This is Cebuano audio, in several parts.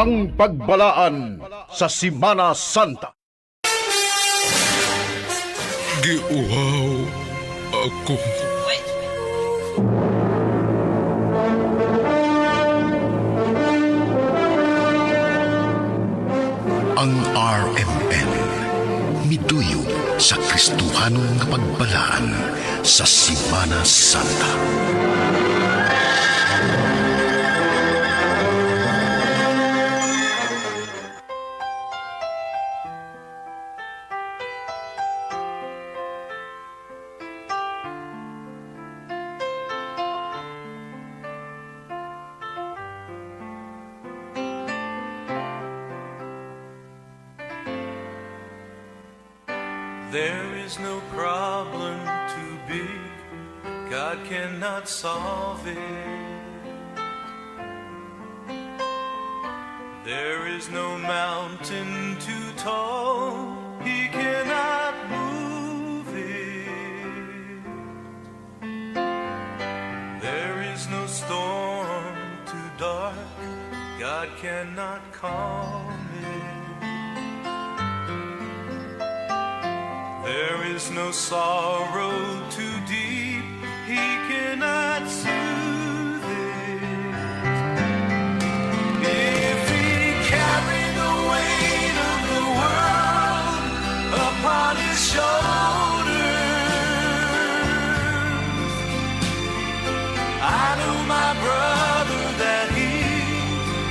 Ang pagbalaan sa Simana Santa. Giuhaw ako. Ang RMN miduyong sa Kristohanon nga pagbalaan sa Simana Santa. There is no problem too big, God cannot solve it. There is no mountain too tall, He cannot move it. There is no storm too dark, God cannot calm it. There is no sorrow too deep, He cannot soothe it. If He carried the weight of the world upon His shoulders, I know, my brother, that He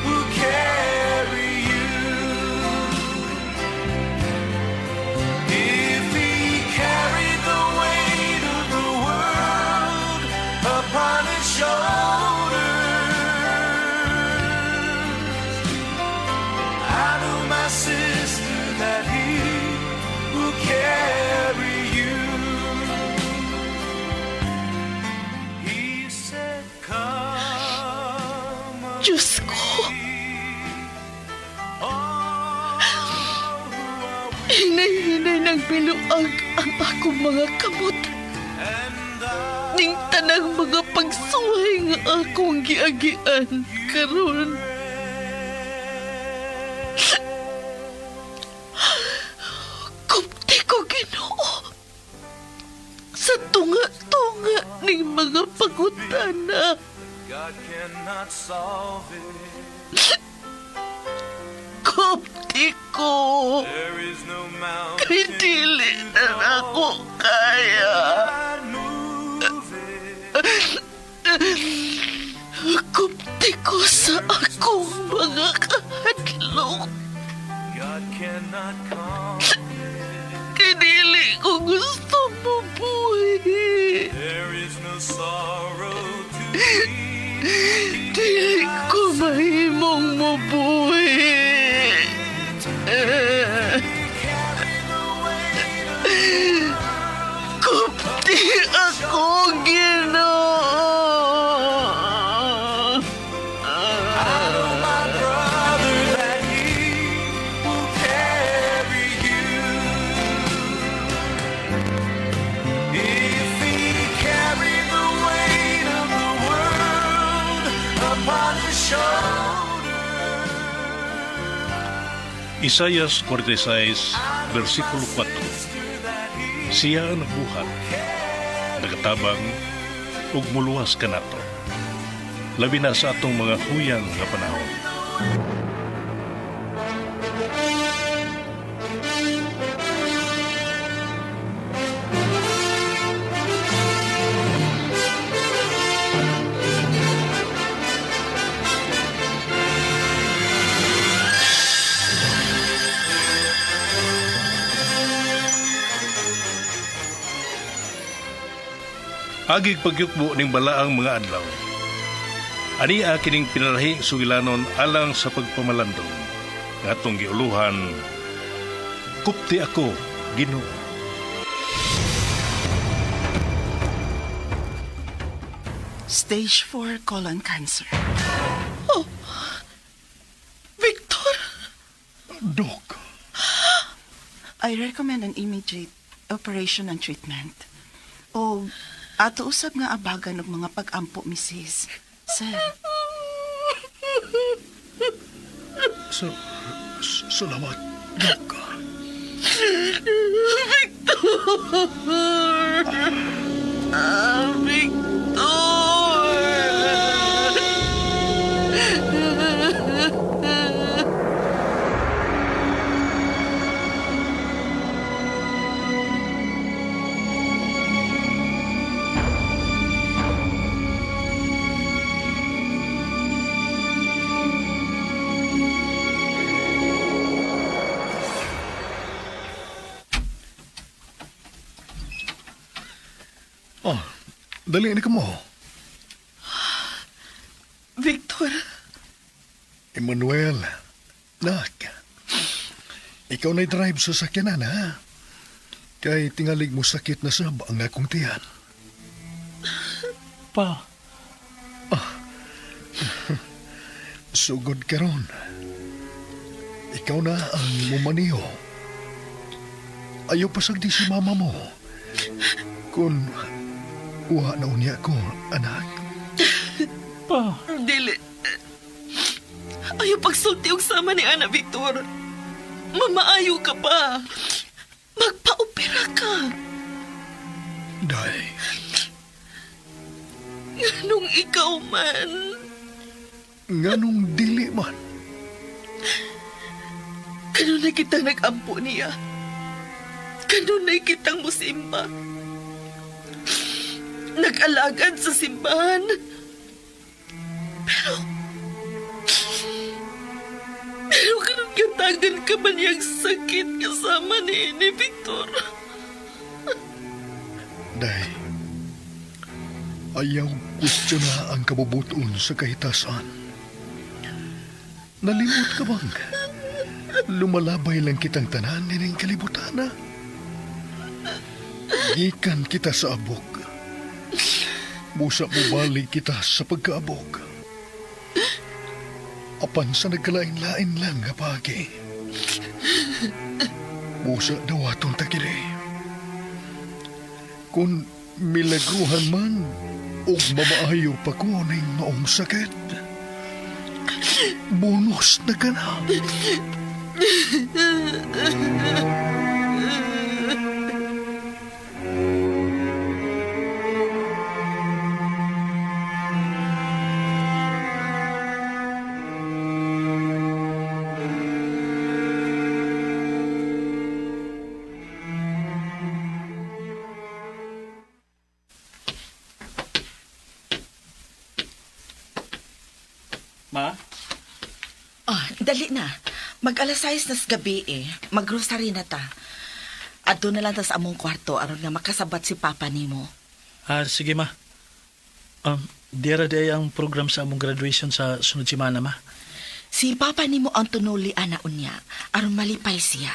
will carry you. If He carried the weight of the world upon His shoulders, I know, my sister, that He will carry you. He said, "Come unto Diyos ko. me, all who are Hinay-hinay ng biluag ang akong mga kamot. and I Ning tanang mga pagsuway nga akong giagian karon. Kupti ko, Ginoo. Sa tunga-tunga ning mga pangutana. God cannot solve it. Kupti ko. There is no mountain Kay dili na ako kaya. cannot move it. Kupti ko sa akong mga kahadlok. God cannot calm. Kay dili ko gusto mabuhi. There is no sorrow too deep. Dili ko mahimong mabuhi. Kupti ako, Ginoo. I know, my brother, that He will carry you. If He carried the weight of the world upon His shoulders, Isayas 46, versikulo 4. Siya ang nagbuhat, nagatabang, ug muluwas kanato. Labi na sa atong mga huyang nga panahon. Agig pagyukbo ning balaang mga adlaw. Ani kining pinalahi sugilanon alang sa pagpamalandong. Nga atong giuluhan, Kupti ako, Ginoo. Stage 4 colon cancer. Oh, Victor! Dok, I recommend an immediate operation and treatment. O ato usab nga abagan og mga pag-ampo, Mrs. Sir. Salamat, Dok. Victor! Ah, Victor! Oh, dali na ka mo. Victor, Emmanuel, nak. Ikaw na drive sa sakyanan, ha? Kay tingalig mo sakit na sab ang akong tiyan. Pa, Sugod karon. Ikaw na ang mumaniho. Ayaw pasagdi si mama mo. Kung uha na unya ko, anak. pa. dili. Ayaw pagsulti og sama ni Ana, Victor. Mamaayo ka pa. Magpa-opera ka. Day, Nung ikaw man. nganong dili man. Kanunay kitang nag-ampo niya. Kanunay kitang musimba. Nag-alagad sa simbahan. Pero... Pero kanong gatagan ka man niyang sakit kasama ni Victor. Day, ayaw gusto na ang kabubuton sa kahitasan. Nalimot ka bang? Lumalabay lang kitang tanan nining kalibutan, ha? Gikan kita sa abog. Busa mubalik kita sa pagkaabog. Apan sa nagkalain-lain lang nga pagi. Busa dawaton ta kini. Kung milagruhan man ug mamaayo pa ko ning maong sakit. Bonus na ka na. Ma? Oh, dali na. Mag alas 6 nas gabi eh. Maggrosary na ta. Adto na lang ta sa among kwarto aron nga makasabat si Papa nimo. Ah, sige ma. Dira di ay ang program sa among graduation sa sunod semana ma. Si Papa nimo ang tunuli ana unya aron malipay siya.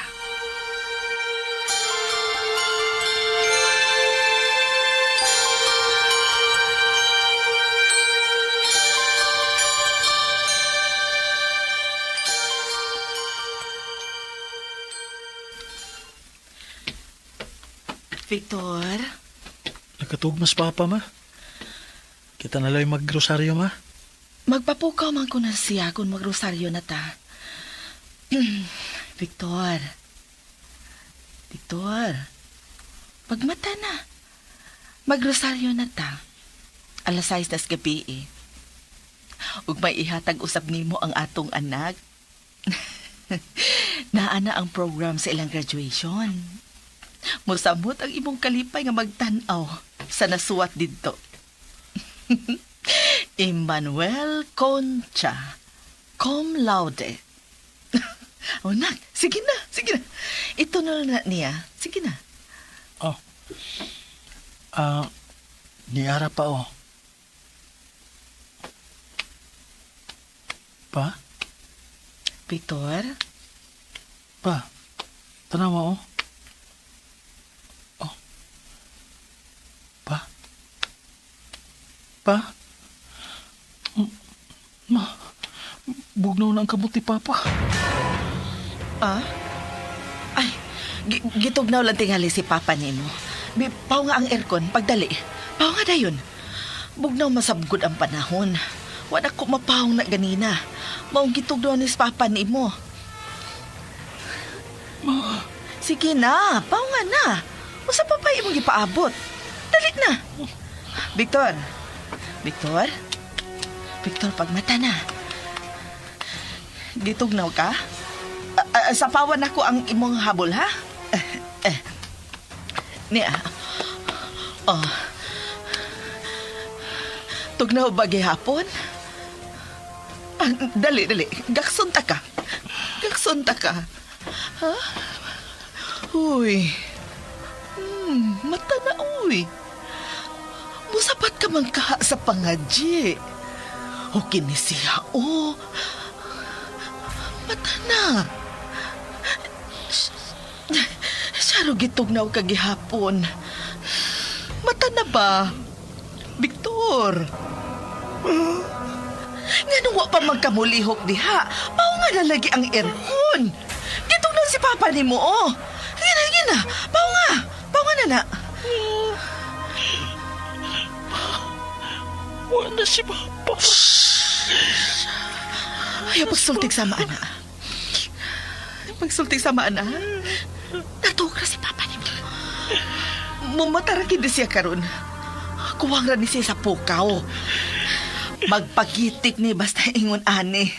Victor, Nakatugmas papa ma. Kita na lang maggrosaryo ma. magpapukaw man ko na siya kung magrosaryo na ta. Victor. Victor. Pagmata na. Magrosaryo na ta. Alas 6 tas gabi eh. Ug may ihatag usab nimo ang atong anak. Naa na ang program sa ilang graduation. Musamot ang imong kalipay nga magtan-aw sa nasuwat didto. Emmanuel Concha, cum laude. Oh, nak, sige na, sige na. Ito na lang na niya. Sige na. Oh. Ah, niara pa oh. Pa? Victor, Pa? Tanawa oh. Oh. Pa? Pa? Ma, bugnaw na ang kamot ni Papa. ah? Ay, gitugnaw lang tingali si Papa nimo. Bi, pao nga ang aircon, pagdali. Pao nga dayon. Bugnaw masabgod ang panahon. Wala ko mapahong na ganina. Maong gitugdo ni papa nimo. Ma. Sige na, paunga na. Usa pa pa imong gipaabot. Dali na. Victor. Victor? Victor, pagmata na. Gitugnaw ka? Sapawan ako ang imong habol, ha? Eh, eh. Niya. Oh. Tugnaw ba gihapon? Ah, dali, dali. Gaksun ta ka. Gaksun ta ka. Ha? Uy. Mata na, uy. Musapat ka man ka sa pangadji. O kini siya, o. Mata na. Siya ro gitugnaw ka gihapon. Mata na ba? Victor! Nga wa pa magkamulihok diha, mao nga nalagi ang aircon. Gitugnaw si Papa nimo, oh. Gina, gina. Pao nga. Pao nga na na. Wala si Papa. Ayaw pagsultig sama, ana. Pagsultig sama, ana. Natuog ra si Papa nimo. Mumatara kini siya karon. Kuwang ra ni siya sa pukaw. Magpagitik ni basta ingon ani.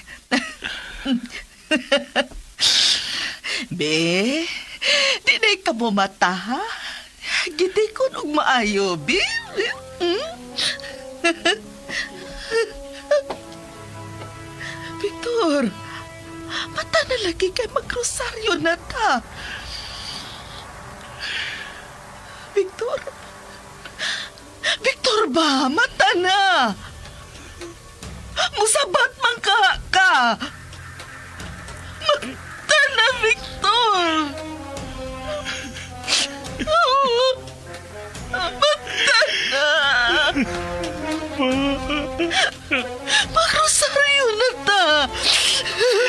Be, di na ka bumata, ha? Gitikon og maayo, be. Hmm? Victor, mata na lagi kay magrosaryo na ta. Victor, Victor ba? Mata na! Musabat man ka ka! Mata na, Victor! Oh, mata na! Magrosaryo na ta!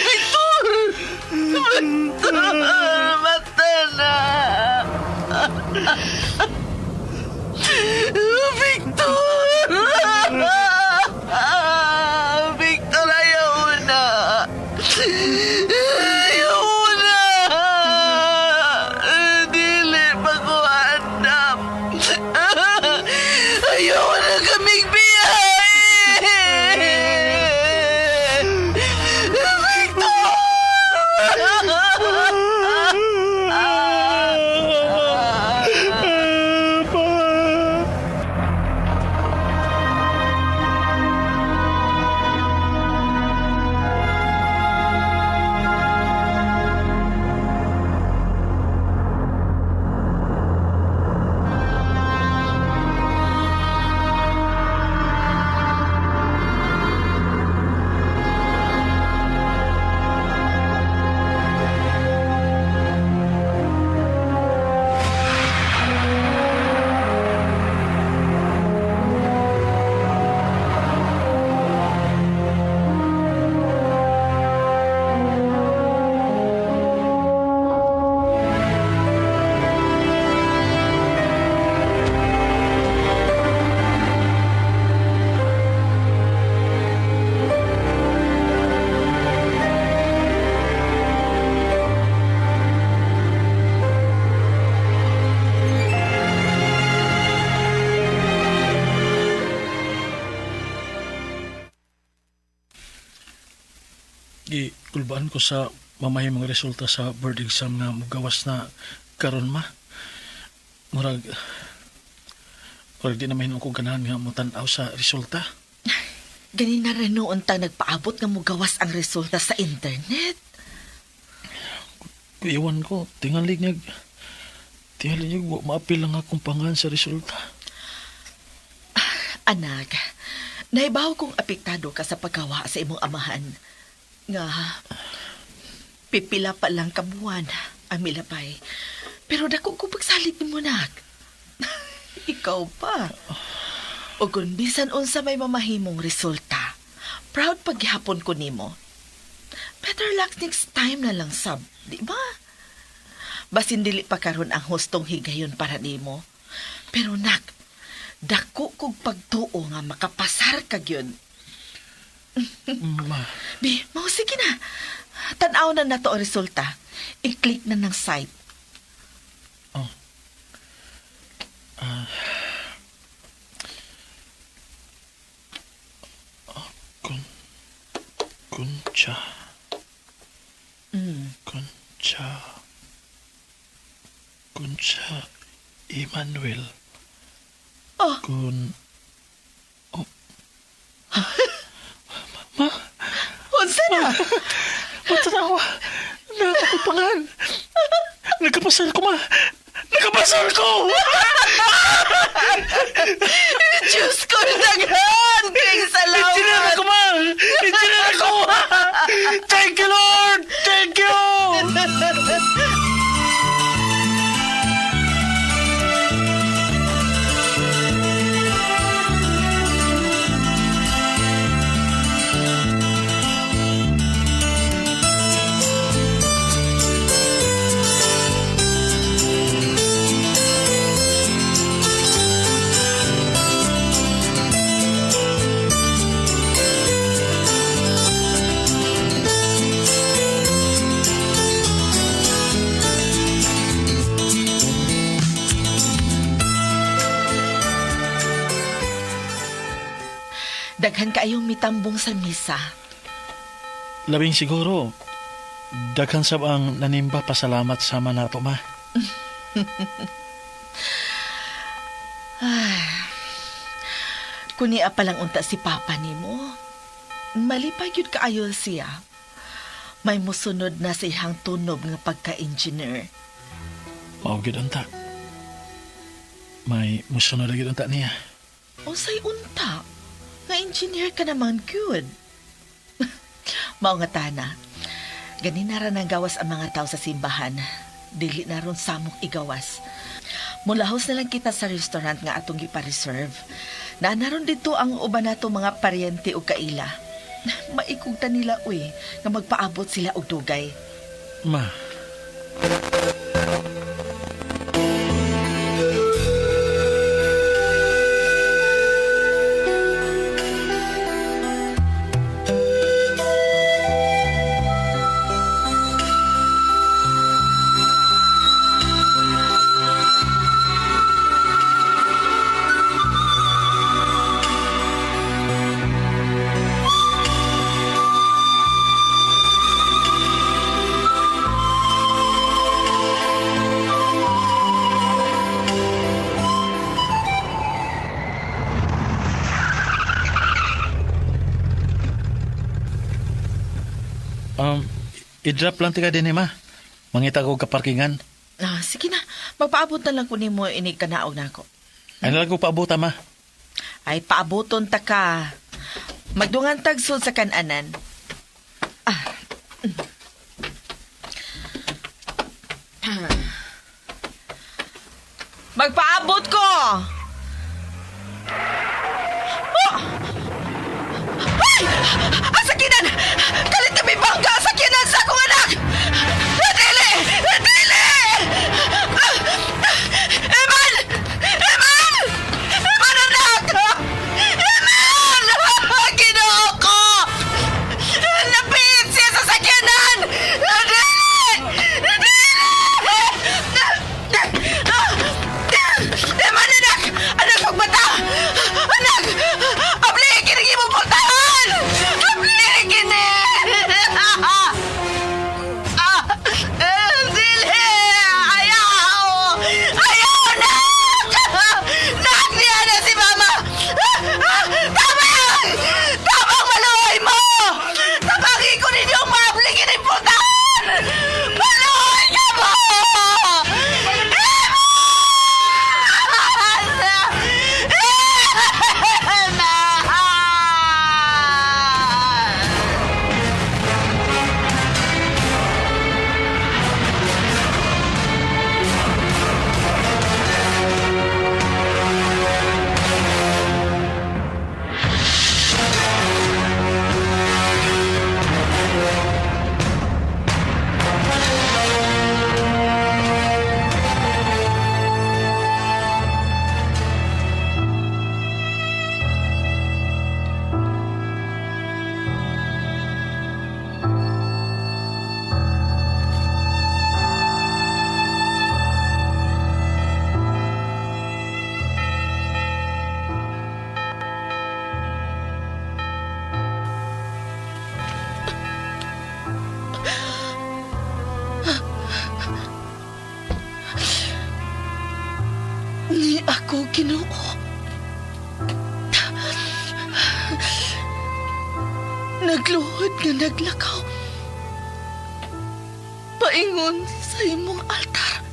Victor! Mata! Mata na! Victor! Victor, ayaw na! Ayaw na! Dili pa ko andam. Ayaw na kaming biyahe! Victor! Gikulbaan ko sa mamahimong resulta sa board exam nga mugawas na karon ma. Murag murag di na mahinom ko ganahan nga motan-aw sa resulta. Ganina rin noon ta nagpaabot nga mugawas ang resulta sa internet. Iwan ko, tingali niya wa maapil lang akong pangan sa resulta. Anak, naibaw kong apektado ka sa pagkawa sa imong amahan. Nga, pipila pa lang kabuan ang milabay. Pero dako ko pagsalig nimo, nak. Ikaw pa. O kung bisan unsa may mamahimong resulta, proud paghapon ko nimo. Better luck next time na lang sab, di ba? Basin dili pa karon ang hustong higayon para nimo. Pero nak, dako kog pagtuo nga makapasar ka gyud. Ma, Bi, mao sige na. Tan-aw na nato ang resulta. I-click na ng site. kun kuncha. Kuncha. Kuncha Emmanuel. Oh. Kun Oh. Ma, Unsa na? matanawa. Nakakupangan. Nagkapasar ko, ma. Nagkapasar ko! Diyos ko, daghan! Kay salamat! Engineer ako, ma! Engineer ako! Thank you, Lord! Thank you! Daghan kaayong mitambong sa misa. Labing siguro, daghan sab ang nanimba pasalamat sama nato, ma. Kunia pa lang unta si Papa nimo. Malipay gyud kaayo siya. May musunod na sa iyang tunob nga pagka-engineer. Mao gyud unta. May musunod gyud unta niya. Unsay unta? Nga engineer ka naman gyud. Mao nga tana. Gani na ra nang gawas ang mga tao sa simbahan. Dili na ron samok igawas. Mulahos na lang kita sa restaurant nga atong gipa-reserve. Naa na ron dito ang uban nato mga paryente o kaila. Maikugta nila uy, nga magpaabot sila og dugay. Ma. I-drop lang tika din eh, ma. Mangita ko kaparkingan. Ah, sige na, magpaabot na lang ko nimo inig kanaog nako. Ay nalang ko paabota, ma. Ay, paaboton ta ka. Magdungan tagsod sa kananan. Ah. Magpaabot ko! Oh! Ay! Ang sakinan! Kalit na may bangga ang sakinan sa akong anak! Dili! Dili! Eman! Eman! Eman, anak! Eman! Ginoo ko! Napit siya sa sakyanan! Dili! Dili! Eman, anak! Anak, pagbata! Anak! Abli, kinigi mo pultahan! Abli, kini! Ginoo. Nagluhod nga naglakaw. Paingon sa imong altar.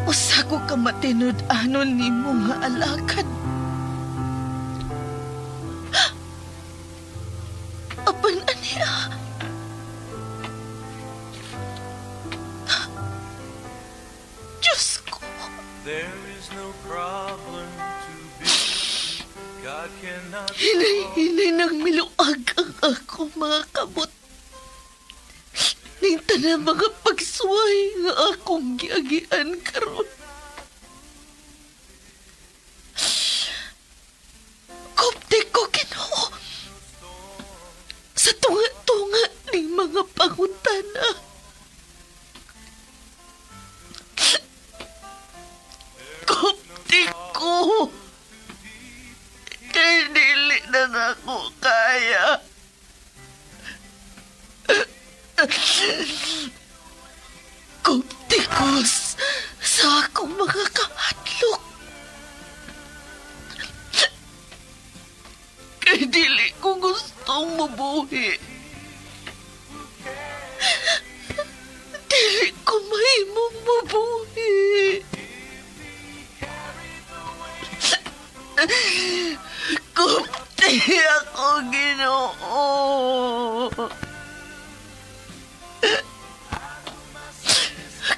Usa ko ka matinud-anon nimo nga alakad. Apan aniya? Diyos ko! There is no problem too big. God cannot Hinay-hinay nang miluag ang akong mga kamot. Ning tanan mga pagsuway nga akong giagian karon. Kupti ko, Ginoo. Sa tunga-tunga ning mga pangutana. Kupti ko. Kay dili na nako kaya. Kuptikos sa akong mga kahadlok. Kay dili ko gustong mabuhi. Dili ko mahimong mabuhi. Kupti ako, Ginoo.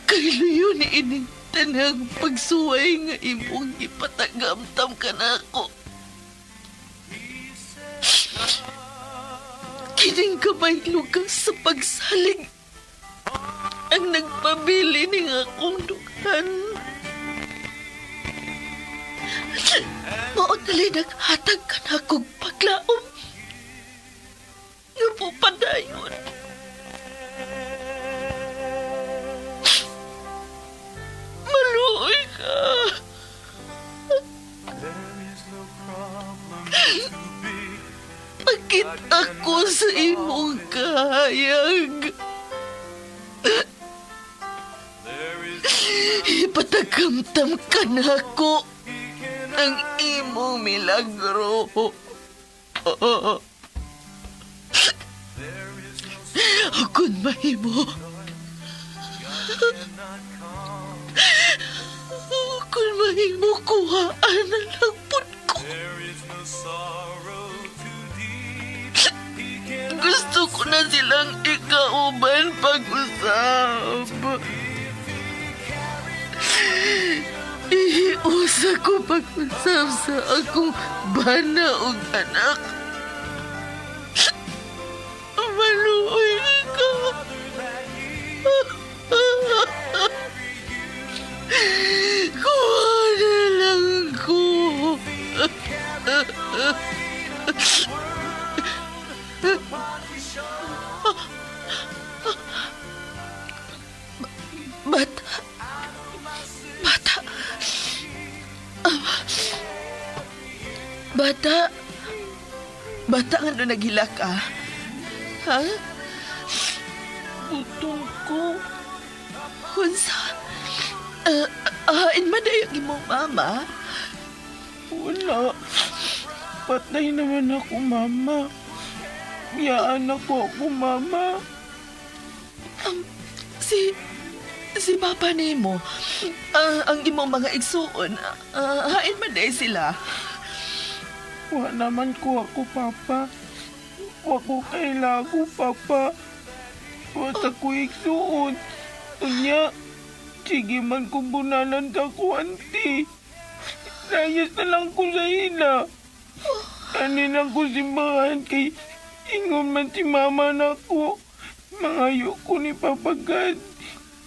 Kay luyo ni ining tanang pagsuway nga imong gipatagamtam ka na ako. Kining kamay lugas sa pagsalig ang nagpabili ning akong dughan. Mao dali naghatag ka na kog paglaom. Nga po padayon. Maluoy ka. There is no problem too big. Pakita ko sa imong kahayag. There is Ipatagamtam ka na ako ang imong milagro. Kung mahimo, kung mahimo, kuhaan na lang pud ko. there is no sorrow too deep. He can Gusto ko na silang ikauban pag-usap. Iusa ko pag-usap sa akong bana ug anak. Maluoy ka. Kuha na lang ko. Bata. Bata. Bata. Bata, nga naghilak ka? Ha? Gutom ko. Unsa? Hain man ang imong mama? Wala. Patay naman ako, mama. Biyaan ako ako, mama. Si papa nimo, ang imong mga igsuon, hain man day sila. Wa naman ko ako, papa. Wa ko kailago, papa. Wa ta ko igsuon. Unya, sige man ko bunalan ka ko, auntie. Layas na lang ko sa ila. Ani lang ko simbahan kay ingon man si mama na ko. Mangayo ko ni Papa God.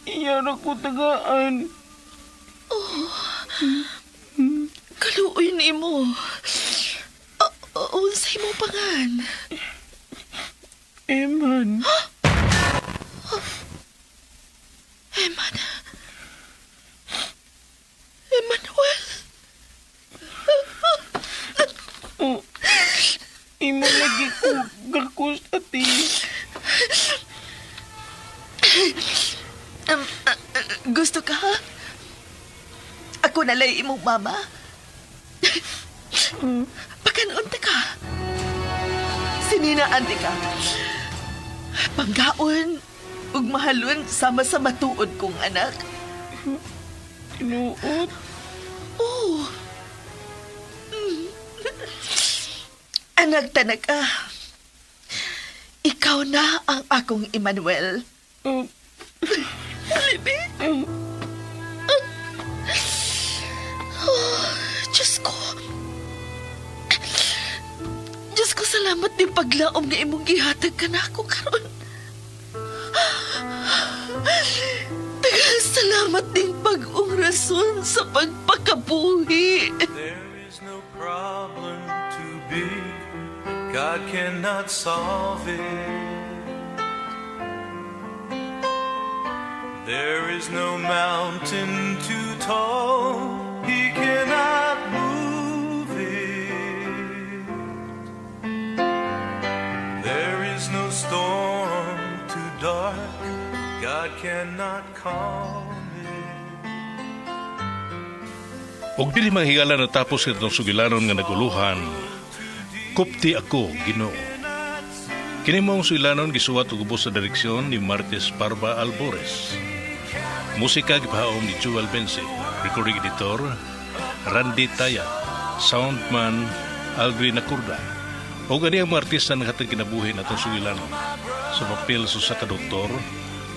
Iyara ko tagaan. Kaluoy nimo. Unsay mo pangan? Eman. Eman. Emmanuel. Oh, imo lagi ko gakos ati. Ako nalay imong mama. Pakanon ta ka. Sininaan ti ka. Panggaon ug mahalon sama sa matuod kong anak. Tinuod. Oo. Anak tanaka. Ikaw na ang akong Emmanuel. Libby. Oh, Diyos ko. Diyos ko, salamat din paglaom nga imong gihatag ka na ako karon. Daghang salamat din bag-ong rason sa pagpakabuhi. There is no problem too big that God cannot solve it. There is no mountain too tall, He cannot move it. There is no storm too dark, God cannot calm it. Og dili manghigala natapos itong sugilanon nga naguluhan, Kupti ako, Ginoo. Kini mong sugilanon gisuwat og ubos sa direksyon ni Martes Parba Albores. Musika gipahaom ni Jewel Bense, recording editor Randy Taya, soundman Aldrin Nakurda. Og ani ang mga artista naghatag kinabuhi natong sugilanon. Sa papel sa usa ka doktor,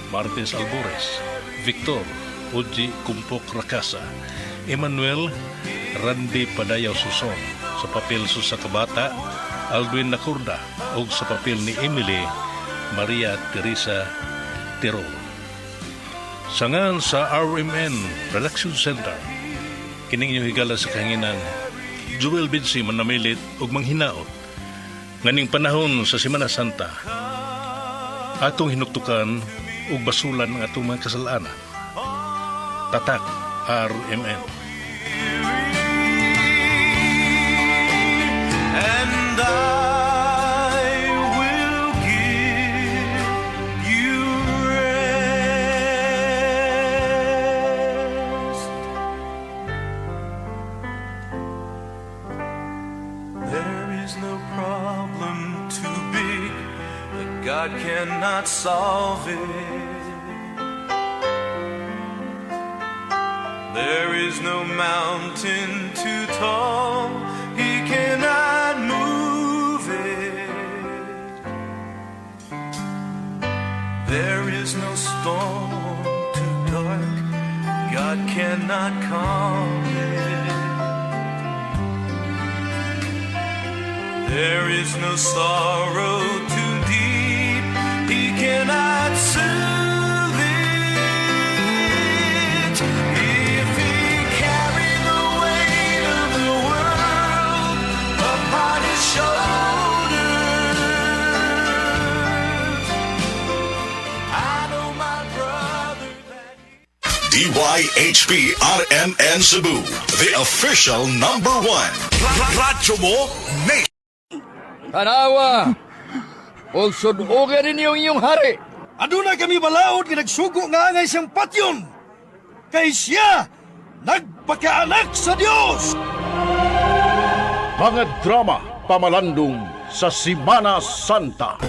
Martes Albores, Victor Oji Kumpok Rakasa, Emmanuel Randy Padayaw Suson, sa papel sa usa ka bata, Aldwin Nakurda, ug sa papel ni Emily Maria Teresa Tirol. Sangan sa RMN Production Center, kining inyong higala sa kahanginan, Joel Vinci manamilit ug manghinaot nganing panahon sa Semana Santa, atong hinuktukan ug basulan ang atong mga kasalanan. Tatak RMN. And I will give you rest. There is no problem too big that God cannot solve it. There is no mountain too tall, He cannot move it. There is no storm too dark, God cannot calm it. There is no sorrow too deep, He cannot soothe it. If He carried the weight of the world upon His shoulders, I know my brother that DYHP RMN Cebu, the official number one. Radyo mo, Nation. Tanawa! Og sudogan ninyo ang inyong hari. Aduna kami balaod nga nagsugo nga angay siyang patyon. Kay siya nagpakaanak sa Dios. Mga drama pamalandong sa Simana Santa.